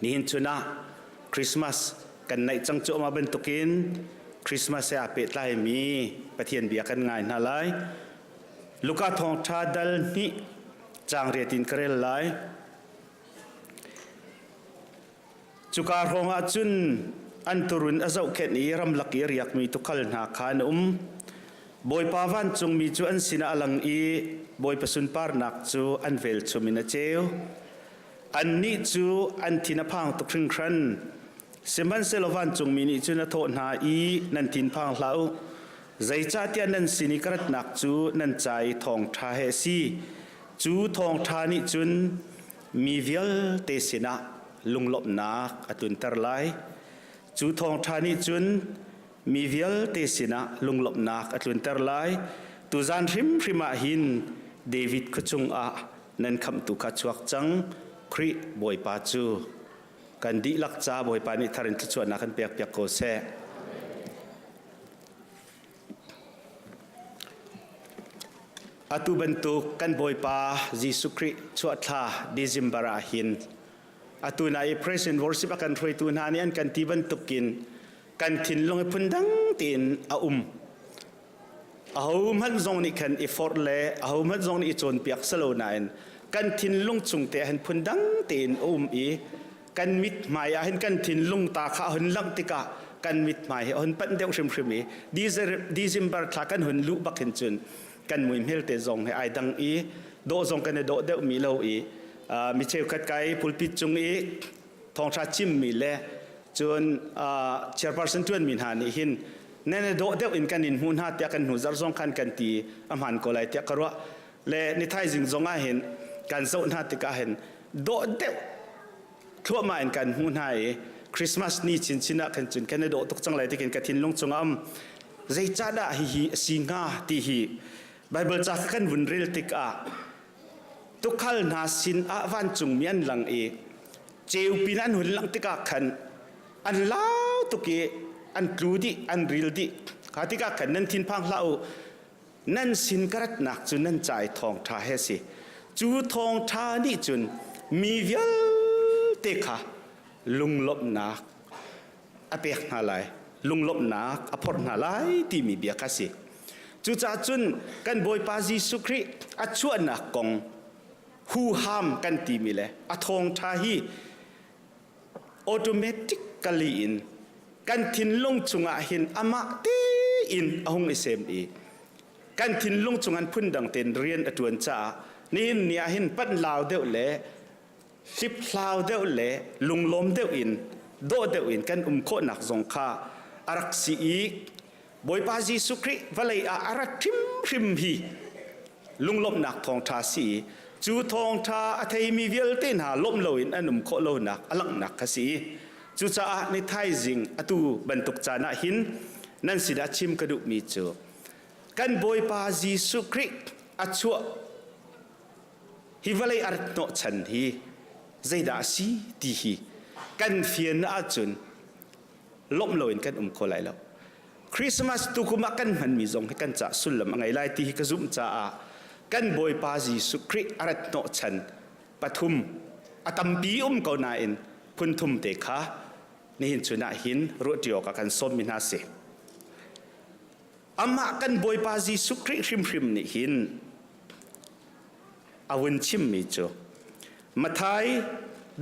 Nihin chun ah Christmas kan naih cang cuahmah bantukin Christmas he aa pehtlaimi Pathian bia kan ngai hna lai. Luka thawngṭha dal hnih caang riat in ka rel lai. Cuka hrawng ah cun an turun a zohkhenh i ramlak i a riakmi tuukhal hna kha an um. Bawipa vancungmi cu an sinah a lang i Bawipa sunparnak cu an velchum in a ceu. Annih cu an thin a phang tuk hringhran. Sihmanhsehlaw vancungmi nih cun a thawh hna i nan thinphang hlah u. Zeicahtiah nan sin i ka ratnak cu nan ca i thawngṭha he a si. Cu thawngṭha nih cun mi vialte sinah lunglawmhnak a tlunter lai. Cu thawngṭha nih cun mi vialte sinah lunglawmhnak a tlunter lai. Tuzan hrimhrim ah hin David khuachung ah nan khamhtu kha chuak cang Khrih Bawipa cu kan dihlak ca Bawipa nih thar in thluachuahnak kan pek piak ko seh. Atu bantuk kan Bawipa Jesuh Khrih chuahthla December ah hin atu na i praise and worship a kan hruaitu hna nih an kan ti bantukin kan thinlung i phundang tein a um. Ahohmanh zong nih khan i forh le ahohmanh zong nih i cawnpiak si lo nain kan thinlung chung te ah hin phundang tein a um i kan mithmai ah hin kan thinlung ta kha a hun langh tikah kan mithmai hi a hun panh deuh hrimhrim i December thla kan hun luh bak hin cun kan muihmel te zong he ai dang i dawh zong kan i dawh deuh mi lo i mi cheukhat kai pulpit cung i thawngṭha chimmi le cun chairperson ṭuanmi hna nih hin nan i dawh deuh in kan in hmuh hna tiah kan hnu zarh zong khan kan ti a hmaan ko lai tiah ka ruah le nithaizing zong ah hin kan zoh hna tikah hin dawh deuh thluahmah in kan hmuh hna i Christmas ni chinchin ah khan cun kan i dawh tuk cang lai tikin ka thinlung chungah um zeicahdah hihi a si hnga ti hi Bible ca kha kan vun rel tikah tukhal hna sin ah vancungmi an lang i ceupi an hun langh tikah khan an lau tuk i an tlu dih an ril dih kha tikah khan nan thinphang hlah u nan sin ka ratnak cu nan ca i thawngṭha he si cu thawngṭha nih cun mi vialte kha lunglawmhnak a pek hna lai lunglawmhnak a phorh hna lai timi bia kha si cucaah cun kan Bawipa Jesuh Khrih a chuahnak kong huham kan timi le a thawngṭha hi automatically in kan thinlung chungah hin amah tein a hung i sem i kan thinlung chung an phundang tein rian a ṭuan caah nihin ni ah hin panh lau deuh le hliphlau deuh le lunglawm deuh in dawh deuh in kan um khawhnak zong kha a rak si i Bawipa Jesuh Khrih vawlei ah a rat hrimhrim hi lunglawmhnak thawngṭha si i cu thawngṭha a theimi vialte hna lawmh loin an um khawh lonak a langhnak kha si. Cucaah ni thaizing atu bantuk caan ah hin nan sinah chim ka duhmi cu kan Bawipa Jesuh Khrih a chuah hi vawlei a rat hnawhchan hi zeidah a si ti hi kan fian ahcun lawmh loin kan um kho lai lo. Christmas tukum ah kan hmanmi zong hi kan cah sullam a ngei lai ti hi ka zumh caah kan Bawipa Jesuh Khrih a rat hnawhchan pathum a tampi um ko nain phun thum te kha nihin chun ah hin ruahṭi awkah kan sawmmi hna si. Amah kan Bawipa Jesuh Khrih hrimhrim nih hin a vun chimmi cu Matthai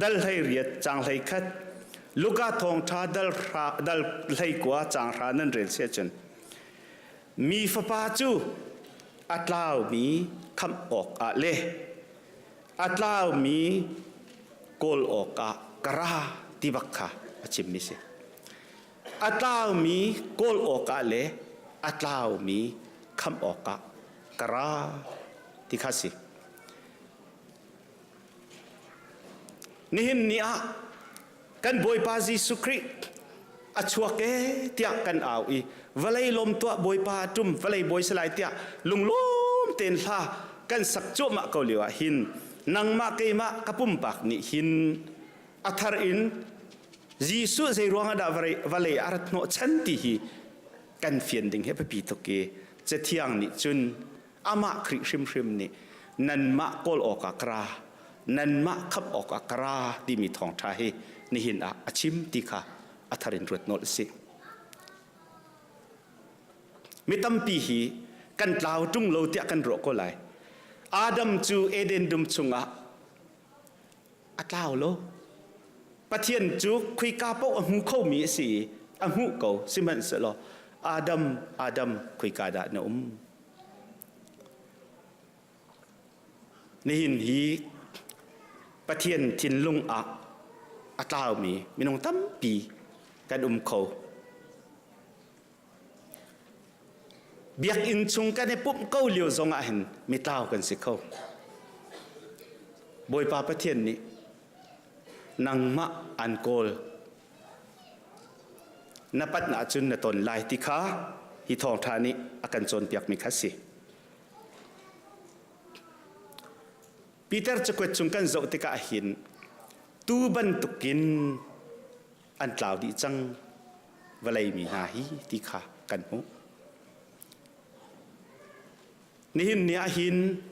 dal 18 caang 21 Luka thawngṭha dal hra dal 19 caang hra nan rel si ahcun mi fapa cu a tlaumi khamh awkah le a tlaumi kawl awkah ka ra ti bak kha a chimmi si. A tlaumi kawl awkah le a tlaumi khamh awkah ka ra ti kha si. Nihin ni ah kan Bawipa Jesuh Khrih a chuak e tiah kan au i vawlei lawm tuah Bawipa a ṭum vawlei bawi si lai tiah lunglawm tein hla kan sak cuahmah ko lio ah hin nangmah keimah ka pumpak nih hin a thar in Jesuh zei ruang ah dah vawlei a rat hnawh chan ti hi kan fian ding hi biapi tuk i Cathiang nih cun amah Khrih hrimhrim nih nanmah kawl awkah ka ra. Nanmah khamh awkah ka ra timi thawngṭha hi nihin ah a chim ti kha a thar in ruat nolh sih. Mi tampi hi kan tlau ṭung lo tiah kan ruah ko lai. Adam cu Eden dum chungah a tlau lo. Pathian cu khuika paoh a hmu khomi a si i a hmuh ko. Sihmanhsehlaw Adam, Adam, khuika dah na um? Nihin hi Pathian thinlung ah a tlaumi minung tampi kan um kho. Biakinn chung kan i pumh ko lio zong ah hin mitlau kan si kho. Bawipa Pathian nih nangmah an kawl. Na pat ahcun na ton lai ti kha hi thawngṭha nih a kan cawnpiakmi kha si. Peter cakuat chung kan zoh tikah hin tu bantukin an tlau dih cang vawlei mi hna hi ti kha kan hmuh. Nihin ni ah hin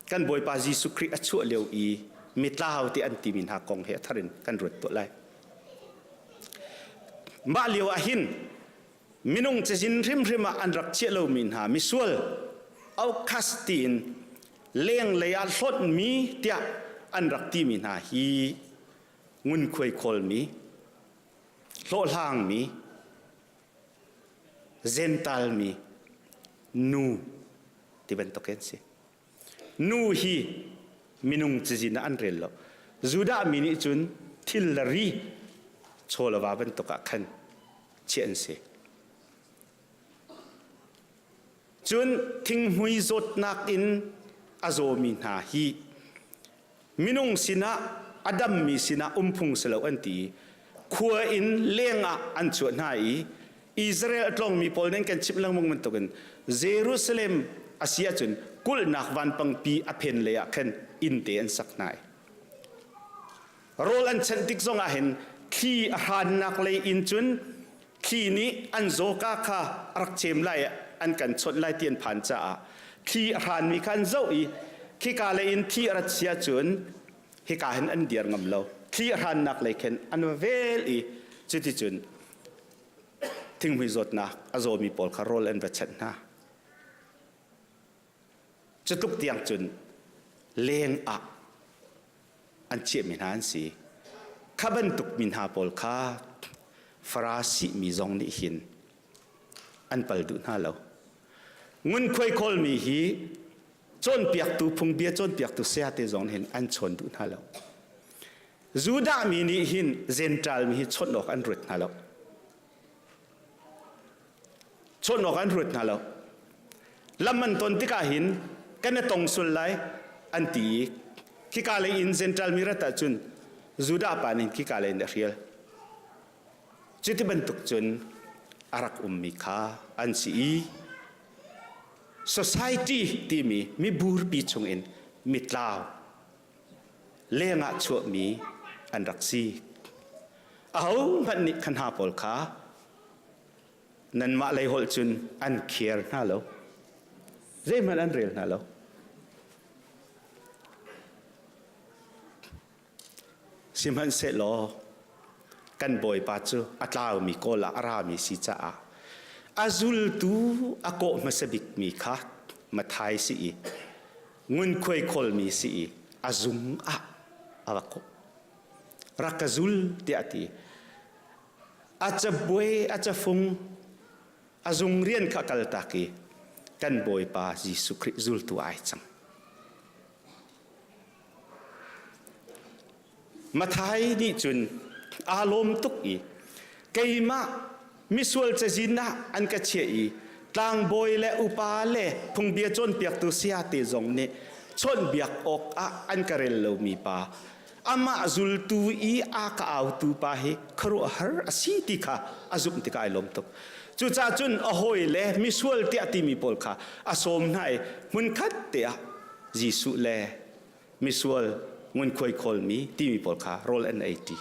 kan Bawipa Jesuh Khrih a chuah lio i mitlau ti an timi hna kong hi a thar in kan ruat tuah lai. Mah lio ah hin minung cazin hrimhrim ah an rak chiah lomi hna misual outcast tiin lenglei ah hlonhmi tiah an rak timi hna hi ngunkhuai khawlmi hlawhhlangmi Zentalmi nu ti bantuk an si. Nu hi minung cazin ah an rel lo. Judah mi nih cun thil le ri chaw le va bantuk ah khan chiah an si. Cun thinghmui zawtnak in a zawmi hna hi minung sinah a dammi sinah um phung si lo an ti i khua in leng ah an chuah hna i Israel a tlawngmi pawl nan kan chimh lengmang bantukin Jerusalem a si ahcun kulhnak vanpangpi a phen lei ah khan inn te an sak hna i rawl an chanh tik zong ah hin thli a hrannak lei in cun thli nih an zawka kha a rak chem lai an kan chawnh lai ti an phan caah thli a hranmi kha an zoh i khika lei in thli a rat si ahcun hika hin an dir ngam lo thli a hrannak lei khin an va vel i cuticun thinghmui zawtnak a zawmi pawl kha rawl an va chanh hna. Cutluk tiang cun leng ah an chiahmi hna an si. Kha bantuk mi hna pawl kha Farasi mi zong nih hin an pal duh hna lo. Ngunkhuai khawlmi hi cawnpiaktu phungbia cawnpiaktu sayate zong nih hin an chawn duh hna lo. Judah mi nih hin Gentile mi hi chawnh awk an ruat hna lo. Chawnh awk an ruat hna lo. Lam an ton tikah hin kan i tong sul lai an ti i khika lei in Gentile mi rat ahcun Judah pa nih khika lei in a hrial. Cuti bantuk cun a rak ummi kha an si i society timi miburpi chungin mitlau lengah chuahmi an rak si. Ahohmanh nih kha hna pawl kha nanmah lei holh cun an khiar hna lo. Zeihmanh an rel hna lo. Sihmanhsehlaw kan Bawipa cu a tlaumi kawl ah a rami si caah a zultu a kawh hmasa bikmi kha Mathai si i ngunkhuai khawlmi si i a zung ah a va kawh. Rak ka zul tiah a ti. A cabuai a cafung a zung rian kha kaltak i kan Bawipa Jesuh Khrih zultu ai cang. Mathai nih cun aa lawm tuk i keimah misual cazin ah an ka chiah i tlangbawi le upa le phungbia cawnpiaktu sayate zong nih chawnhbiak awkah an ka rel lomi pa amah zultu i a ka autu pa hi khuaruahhar a si ti kha a zumh tikah ai lawm tuk. Cucaah cun a hawi le misual tiah timi pawl kha a sawm hna i hmunkhat te ah Jesuh le misual ngunkhuai khawlmi timi pawl kha rawl an ei ṭi.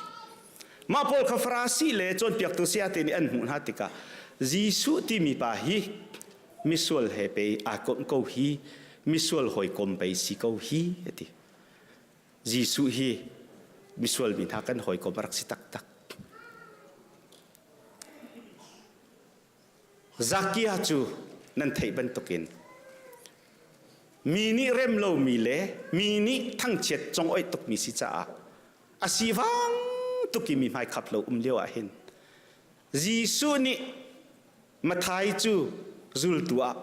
Mah pawl kha Farasi le cawnpiaktu sayate nih an hmuh hna tikah Jesuh timi pa hi misual he pei aa komh ko hi, misual hawikom pei si ko hi a ti. Jesuh hi misual mi hna kan hawikom a rak si taktak. Zakia cu nan theih bantukin mi nih rem lomi le mi nih thangchiat congoih tukmi si caah a sivang tuk i mi hmaikhap lo um lio ah hin Jesuh nih Mathai cu zultu ah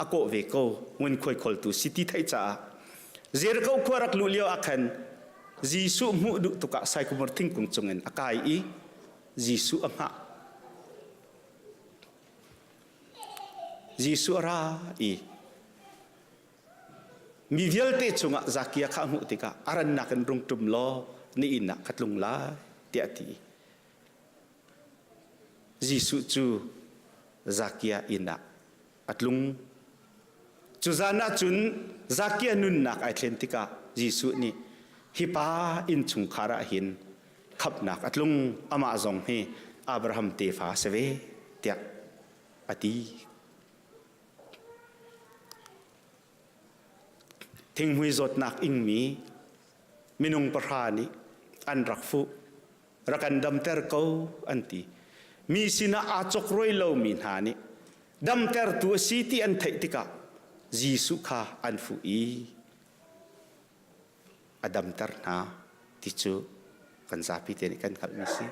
a kawh ve ko ngunkhuai kholtu si ti theih caah Jericho khua rak luh lio ah khan Jesuh hmuh duh tukah saikumar thingkung cungin a kai i Jesuh a hngah. Jesuh a ra i mi vialte cungah Zakia kha a hmuh tikah a rannak in rung ṭum law na inn ah ka tlung lai tiah a ti. Jesuh cu Zakia inn ah a tlung. Cu zan ah cun Zakia nunnak ai thlen tikah Jesuh nih hi pa innchungkhar ah hin khamhnak a tlung amah zong hi Abraham tefa a si ve tiah a ti. Thinghmui zawtnak ingmi minung pahra nih an rak fuh rak kan damter ko an ti. Mi sinah aa chokruai lomi hna nih damtertu a si ti an theih tikah Jesuh kha an fuh i a damter hna ti cu kan zapi te nih kan hngalhmi si.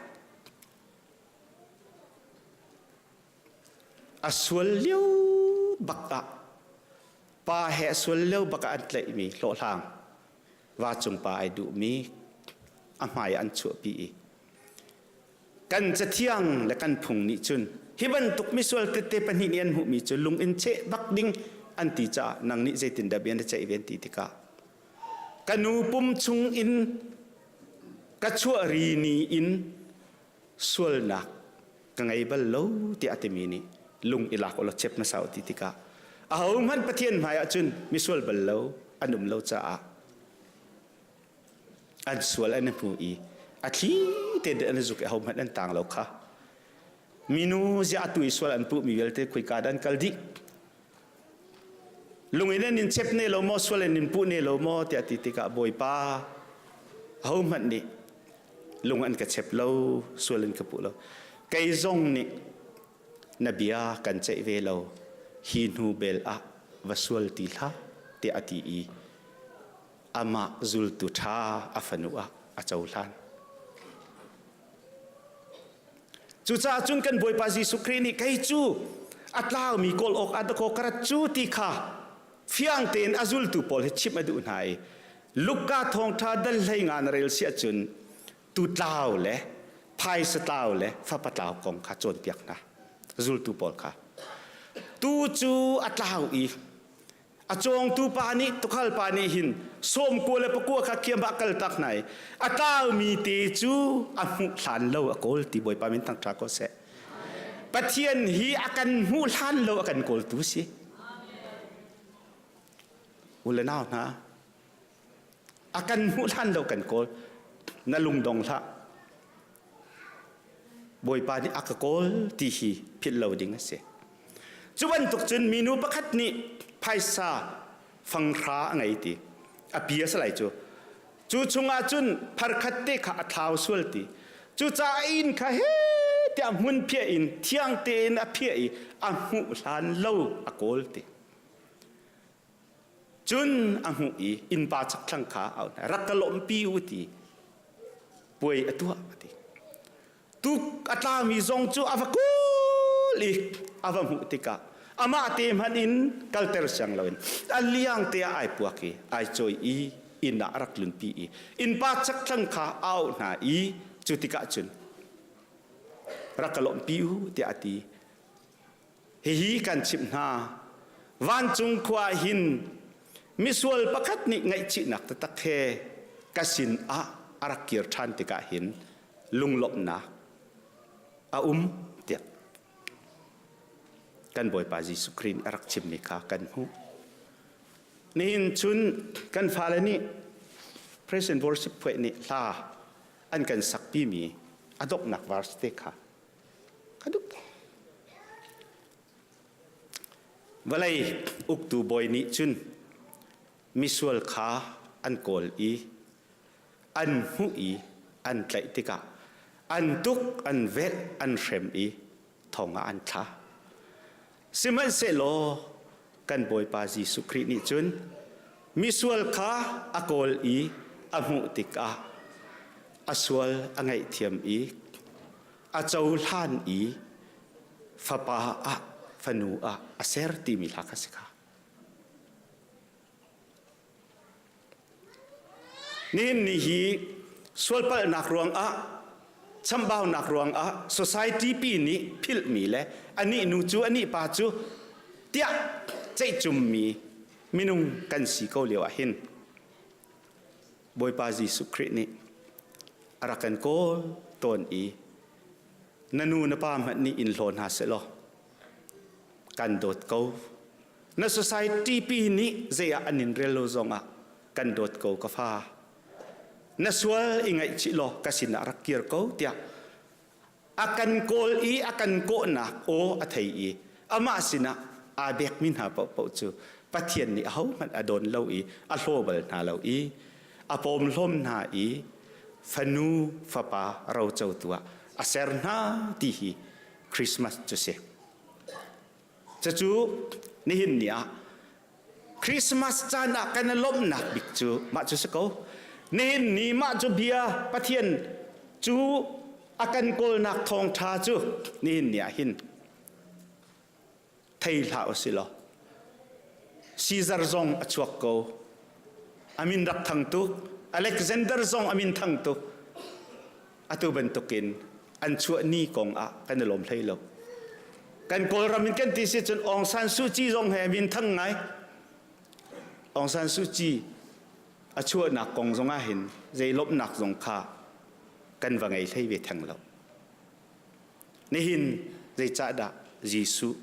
A sual lio bak ah pa he a sual lio bak ah an tlaihmi hlawhhlang vacung pa ai duhmi a hmai an chuahpi i kan cathiang le kan phung nih cun hi bantuk misual tete pahnih nih an hmuhmi cu lung in cheh bak ding an ti caah nang nih zeitindah bia na ceih ve an ti tikah ka nu pum chung in ka chuah ri ni in sualnak ka ngei bal lo tiah a timi nih lung i lak ulaw chep hmasa u ti tikah ahohmanh Pathian hmai ah cun misual bal lo an um lo caah an sual an i hmu i a thli tein an i zuk i ahohmanh an tang lo kha minu ziah atu i sual an puhmi vialte khuika dah an kal dih lung in an in chep ne lo maw sual an in puh ne lo maw tiah ti tikah Bawipa ahohmanh nih lung an ka chep lo sual an ka puh lo kei zong nih na bia kan ceih ve lo hi hnu bel ah va sual ti hlah tiah a ti i amah zultu ṭha a fanu ah a cohlan. Cucaah cun kan Bawipa Jesuh Khrih nih kei cu a tlaumi kawl awk ah dakaw ka rat cu ti kha fiang tein a zultu pawl hi chimh a duh hna i Luka thawngṭha dal hlei nga na rel si ahcun tu tlau le phaisa tlau le fapa tlau kong kha cawnpiak hna zultu pawl kha tu cu a tlau i A cawngtu pa nih tukhal pa nih hin sawmkua le pakua kha khiam ah kal tak hna i a tlaumi te cu a hmuh hlan lo a kawl ti Bawipa min thangṭha ko seh. Pathian hi a kan hmuh hlan lo a kan kawltu si. U le nau hna, a kan hmuh hlan lo kan kawl. Na lungdong hlah. Bawipa nih a ka kawl ti hi philh lo ding a si. Cu bantuk cun minu pakhat nih phaisa fanghra a ngei ti. A pi a si lai cu. Cu chungah cun pharkhat te kha a thlau sual ti. Cucaah inn kha he tiah hmun phiah in thiang tein a phiah i a hmuh hlan lo a kawl ti. Cun a hmuh i innpa chakthlang kha a auh hna, rak ka lawmhpi u ti puai a tuah a ti. Tuk a tlami zong cu a va kul i a va hmuh tikah amah te hmanh in kalter siang loin a liang te ah ai puak i ai cawi i inn ah a rak tlunpi i innpa chakthlang kha a auh hna i cu tikah cun rak ka lawmhpi u tiah a ti. Hihi kan chimh hna, vancung khua ah hin misual pakhat nih ngaihchihnak taktak he ka sin ah a rak kir ṭhan tikah hin lunglawmhnak a um tiah kan Bawipa Jesuh Khrih nih a rak chimmi kha kan hmuh. Nihin cun kan fale nih praise and worship phuai nih hla an kan sakpimi a donghnak verse te kha Ka duh. Vawlei uktu bawi nih cun misual kha an kawl i. an hmuh i an tlaih tikah an tuk an velh an hrem i thong ah an thla. Sihmanhsehlaw kan Bawipa Jesuh Khrih nih cun misual kha a kawl i a hmuh tikah a sual a ngaihthiam i a cohlan i fapa ah fanu ah a ser timi hla kha si kha. Nihin ni hi sualpalhnak ruangah chambaunak ruangah society pi nih philhmi le anih nu cu anih pa cu tiah ceihcummi minung kan si ko lio ah hin Bawipa Jesuh Khrih nih a rak kan kawl tawn i na nu na pa hmanh nih in hlaw hna sehlaw kan dawt ko Na society pi nih zei ah an in rel lo zongah kan dawt ko ka fa. Na sual i ngaihchih law ka sinah rak kir ko tiah a kan kawl i a kan kawhnak aw a thei i amah sinah aa bekmi hna paohpaoh cu Pathian nih ahohmanh a dawn lo i a hlaw bal hna lo i a pawmhlawm hna i fanu fapa rocotu ah a ser hna ti hi Christmas cu si. Cucu nihin ni ah Christmas caan ah kan i lawmhnak bik cu mah cu si ko. Nihin ni mah cu bia Pathian cu a kan kawlnak thawngṭha cu nihin ni ah hin thei hlah usih law Caesar zong a chuak ko. A min rak thang tuk. Alexander zong a min thang tuk. Atu bantukin an chuah ni kong ah kan i lawm hlei lo. Kan Kawlram in kan ti si cun Aung San Suu Kyi zong he min thang ngai. Aung San Suu Kyi a chuahnak kong zong ah hin zei lawmhnak zong kha kan va ngei hlei ve theng lo. Nihin zeicahdah Jesuh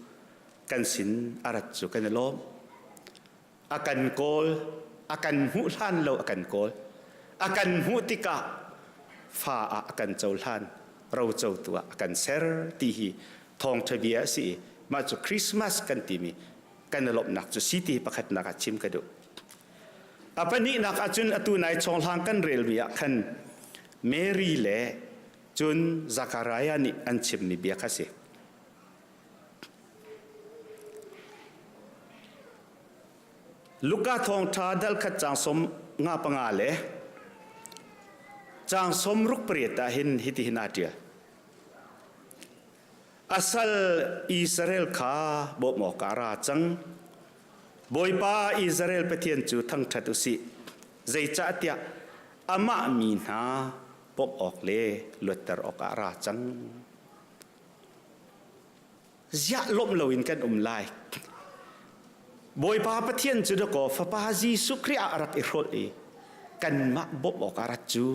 kan sin a rat cu kan i lawm. A kan kawl, a kan hmuh hlan lo a kan kawl. A kan hmuh tikah fa ah a kan cohlan, rocotu ah a kan ser ti hi thawngṭha bia a si i mah cu Christmas kan timi kan i lawmhnak cu si ti pakhatnak ah chim ka duh. A pahnihnak ahcun atu nai chawnghlang kan relmi ah khan Mary le cun Zachariah nih an chimmi bia kha si. Luka thawngṭha dal khat caang sawm nga panga le caang sawm ruk pariat ah hin hitihin aa ṭial. A sal Israel kha bawmh awkah a ra cang. Bawipa Israel Pathian cu thangṭhat u sih. Zeicahtiah amah mi hna bawmh awk le luatter awkah a ra cang. Ziah lawmh loin kan um lai. Bawipa Pathian cu dakaw Fapa Jesuh Khrih ah a rak i hrolh i kanmah bawmh awkah rat cu.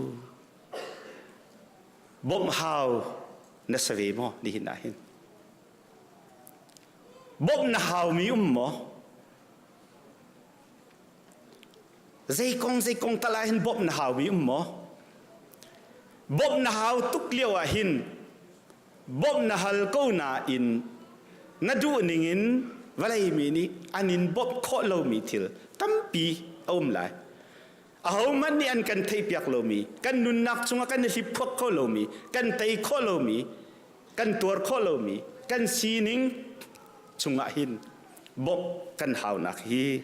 Bawmh hau na si ve maw nihin ah hin? Bawmh na haumi um maw? Zei kong zei kong tal ah hin bawmh na haumi um maw? Bawmh na hau tuk lio ah hin bawmh na hal ko nain na duh ningin vawlei mi nih an in bawmh khawh lomi thil tampi a um lai. Ahohmanh nih an kan theihpiak lomi, kan nunnak chungah kan i hliphuak kho lomi, kan tei khawh lomi, kan tuar khawh lomi, kan sining chungah hin bawmh kan haunak hi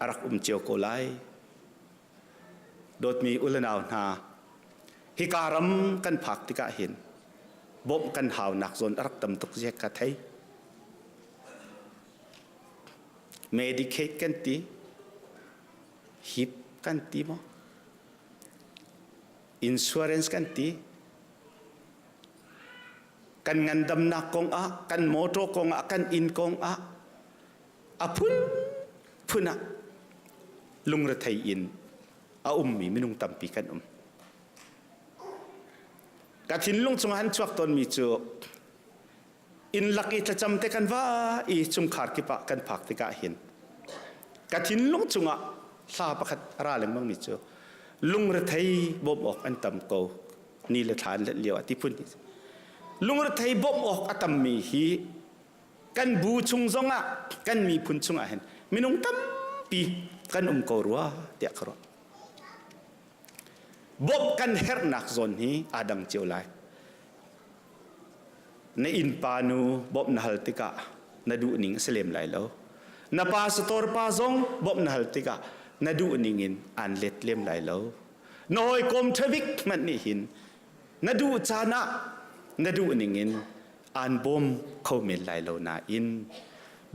a rak um cio ko lai. Dawtmi u le nau hna, hika ram kan phak tikah hin bawmh kan haunak zawn a rak tam tuk zia ka thei. Medicaid kan ti, HIP kan ti maw? Insurance kan ti. Kan ngandamnak kong ah, kan motor kong ah, kan inn kong ah, a phunphun ah lungrethei in a ummi minung tampi kan um. Ka thinlung chungah an chuak tawnmi cu inn lak i thlacam te kan va i chungkhar kip ah kan phak tikah hin ka thinlung chungah hla pakhat a ra lengmangmi cu lungrethei bawmh awk an tam ko ni le thla an let lio ah ti phun lungrethei bawmh awk a tammi hi kan bu chung zongah kan miphun chungah hin minung tampi kan um ko rua tiah ka ruah. Bawmh kan herhnak zawn hi aa dang cio lai. Na innpa nu bawmh na hal tikah na duh ning a si lem lai lo. Na pastor pa zong bawmh na hal tikah na duh ning in aan let lem lai lo. Na hawikom ṭhabik hmanh nih hin na duh caan ah na duh ning in aan bawm kho men lai lo nain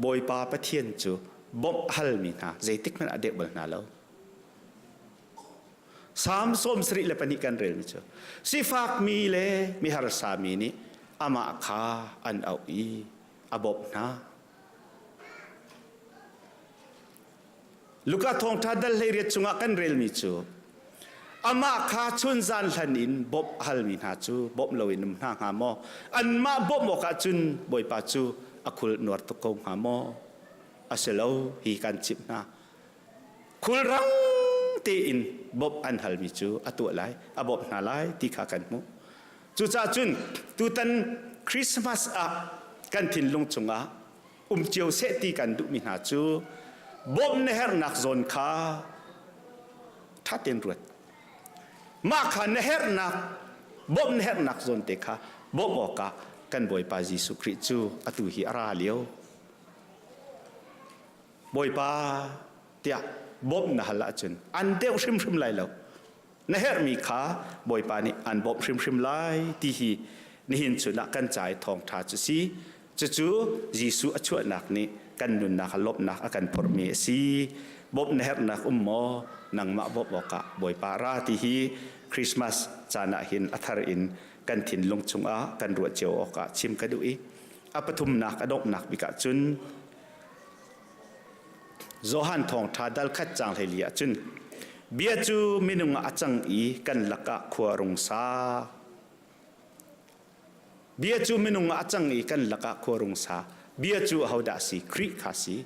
Bawipa Pathian cu bawmh halmi hna zeitik hmanh ah deuh bal hna lo. Salm 72 kan relmi cu sifakmi le miharsa mi nih amah kha an auh i a bawmh hna. Luka thawngṭha dal 18 chungah kan relmi cu amah kha chunzan hlan in bawmh a halmi hna cu bawmh loin um hna hnga maw? Anmah bawmh awkah cun Bawipa cu a khul nuar tuk ko hnga maw? A si lo, hi kan chimh hna. Khulrang tein bawmh an halmi cu a tuah lai, a bawmh hna lai ti kha kan hmuh. Cucaah cun tutan Christmas ah kan thinlung chungah um cio seh ti kan duhmi hna cu bawmh na herhnak zawn kha ṭha tein ruat. Mah kha na herhnak bawmh na herhnak zawn te kha bawmh awkah kan Bawipa Jesuh Khrih cu atu hi a ra lio. Bawipa tiah bawmh na hal ahcun an deuh hrimhrim lai lo. Na herhmi kha Bawipa nih an bawmh hrimhrim lai ti hi nihin chun ah kan ca i thawngṭha cu si. Cucu Jesuh a chuahnak nih kan nunnak a lawmhnak a kan phorhmi a si. Bawmh na herhnak um maw? Nangmah bawmh awkah Bawipa ra ti hi Christmas caan ah hin a thar in kan thinlung chungah kan ruah cio awkah chim ka duh i a pathumnak a donghnak bik ah cun Johan thawngṭha dal khat caang 14 ah cun bia cu minung ah a cang i kan lakah khua a rung sa. Bia cu minung ah a cang i kan lakah khua rung sa. Bia cu ahodah a si? Khrih kha si.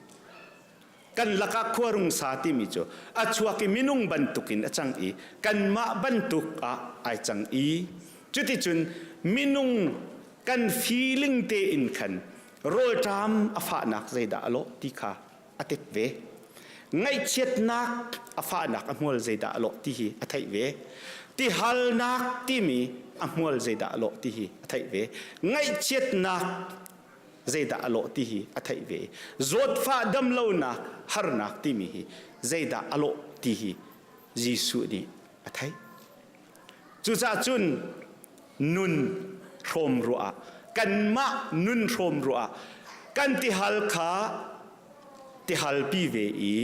Kan lakah khua rung sa timi cu a chuak i minung bantukin a cang i kanmah bantuk ah ai cang i cuticun minung kan feeling tein khan rawlṭam a fahnak zeidah a lawh ti kha a tet ve. Ngaihchiatnak a fahnak a hmual zeidah a lawh ti hi a theih ve. Tihalnak timi a hmual zeidah a lawh ti hi a theih ve. Ngaihchiatnak zeidah a lawh ti hi a theih ve. Zawtfah damlonak harnak timi hi zeidah a lawh ti hi Jesuh nih a theih. Cucaah cun nun hrawm ruah ah kanmah nun hrawm ruah ah kan tihal kha tihalpi ve i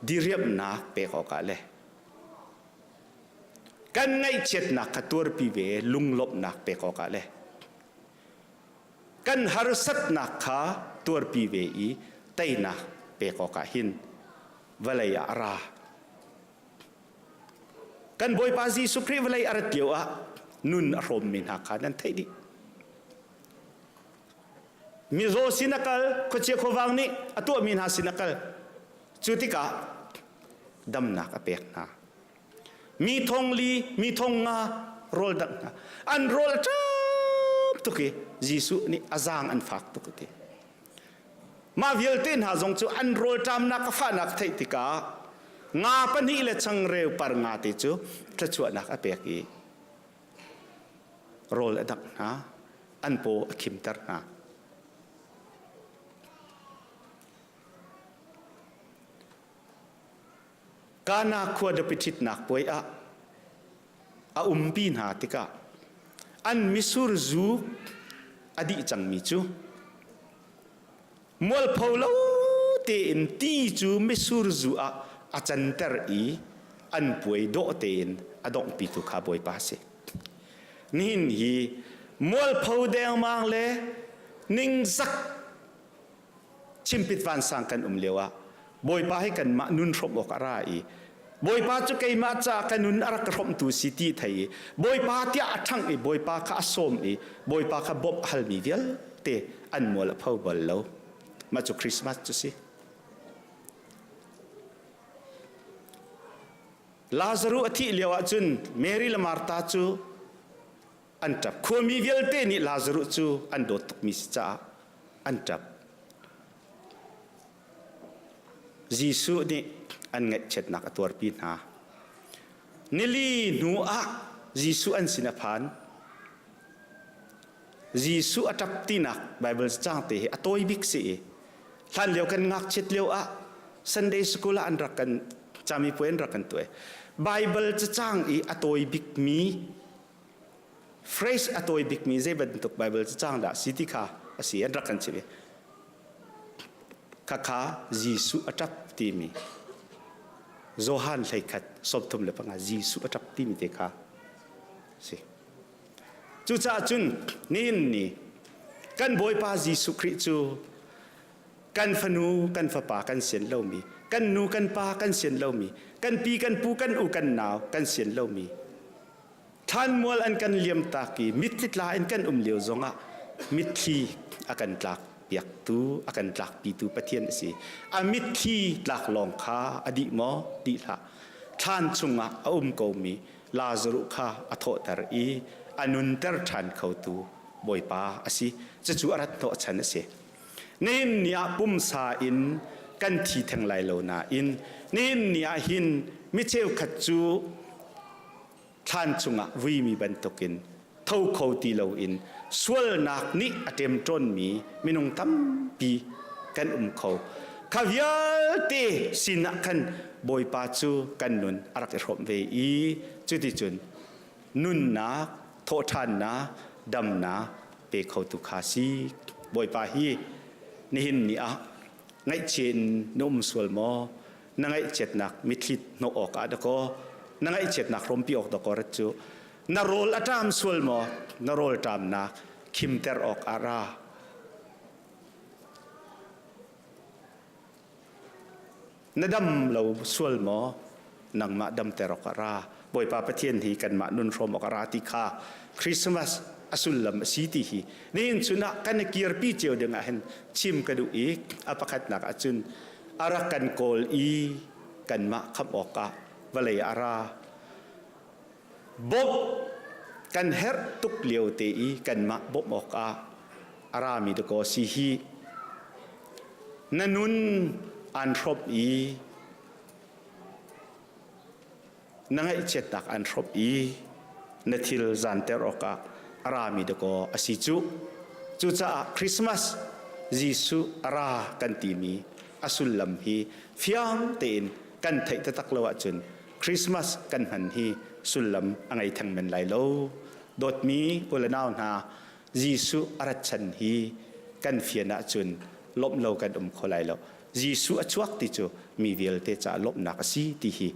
diriamhnak pek awkah le kan ngaihchiatnak kha tuarpi ve lunglawmhnak pek awkah le kan harsatnak kha tuarpi ve i teinak pek awkah hin vawlei ah a ra. Kan Bawipa Jesuh Khrih vawlei a rat lio ah nun a hrawmmi hna kha nan theih dih. Mizaw sin a kal, khuachia khuavang nih a tuahmi hna sin a kal. Cu tikah damnak a pek hna. Mi thong li, mi thong nga rawl dangh hna. An rawl a ṭam tuk i Jesuh nih a zaang an fak tuk a ti. Mah vialte hna zong cu an rawlṭamnak a fahnak theih tikah nga pahnih le changreu par nga te cu thluachuahnak a pek i rawl a dangh hna, an paw a khimter hna. Kana khua nupi ṭhitnak puai ah a umpi hna tikah an misur zu a dih cangmi cu mualpho lo tein ti cu misur zu ah a canter i an puai dawh tein a donghpitu kha Bawipa a si. Nihin hi mualpho dengmang le ningzak chimpit vansang kan um lio ah Bawipa hi kanmah nun hrawmh awk a ra i Bawipa cu keimah caah ka nun a rak ka hrawmhtu si ti thei i Bawipa tiah a ṭhangh i Bawipa kha a sawm i Bawipa kha bawmh a halmi vialte an mual a pho bal lo. Mah cu Christmas cu si. Lazaruh a thih lio ah cun Mary le Martha cu an ṭap. Khuami vialte nih Lazaruh cu an dawt tukmi si caah an ṭap. Jesuh nih an ngaihchiatnak a tuarpi hna. Nili hnu ah Jesuh an sin a phan. Jesuh a ṭap tinak Bible cang te hi a tawi bik si i hlan lio kan ngakchiat lio ah Sunday school ah an rak kan cami puai an rak kan tuah. Bible cacang i a tawi bikmi phrase a tawi bikmi zei bantuk Bible cacang dah si ti kha a si an rak kan chimh i khakha Jesuh a ṭap timi Johan 11 35 Jesuh a ṭap timi te kha si. Cucaah cun nihin ni kan Bawipa Jesuh Khrih cu kan fanu kan fapa kan sian lomi kan nu kan pa kan sian lomi kan pi kan pu kan u kan nau kan sian lomi thlanmual an kan liam tak i mitthli tla in kan um lio zongah mitthli a kan tlak piaktu a kan tlakpitu Pathian a si. A mitthli tlak lawng kha a dih maw? Dih hlah. Thlan chungah a um komi Lazaruh kha a thawhter i a nunter ṭhan khotu Bawipa a si. Cucu a rat hnawh chan a si. Nihin ni ah pumsa in kan thi theng lai lo nain nihin ni ah hin mi cheukhat cu thlan chungah vuimi bantukin tho kho ti loin sualnak nih a ṭemṭawnmi minung tampi kan um kho. Kha vialte sinah khan Bawipa cu kan nun a rak i hrawmh ve i cuticun nunnak, thawhṭhannak, damnak pe khotu kha si. Bawipa hi nihin ni ah ngaihchia in na um sual maw? Na ngaihchiatnak mitthli hnawh awkah dakaw, na ngaihchiatnak hrawmpi awk dakaw rat cu na rawl a ṭam sual maw? Na rawl ṭamnak khimter awk ah ra. Na dam lo sual maw? Nangmah damter awk ah ra. Bawipa Pathian hi kanmah nun hrawm awk a ra ti kha Christmas a sullam a si ti hi nihin chun ah kan i kirpi cio ding ah hin chim ka duh i a pakhatnak ah cun a rak kan kawl i kanmah khamh awkah vawlei a ra. Bawmh kan herh tuk lio te i kanmah bawmh awkah a rami dakaw si hi na nun aan hrawmh i na ngaihchiatnak aan hrawmh i na thil zanter awkah a rami dakaw a si cu. Cucaah Christmas Jesuh a ra kan timi a sullam hi fiang tein kan theih taktak lo ahcun Christmas kan hman hi sullam a ngei theng men lai lo. Dawtmi u le nau hna, Jesuh a rat chan hi kan fian ahcun lawmh lo kan um kho lai lo. Jesuh a chuak ti cu mi vialte caah lawmhnak a si ti hi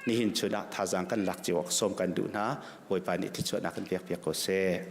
nihin chun ah thazaang kan lak cio awk sawm kan duh hna. Bawipa nih thluachuahnak kan pek piak ko seh.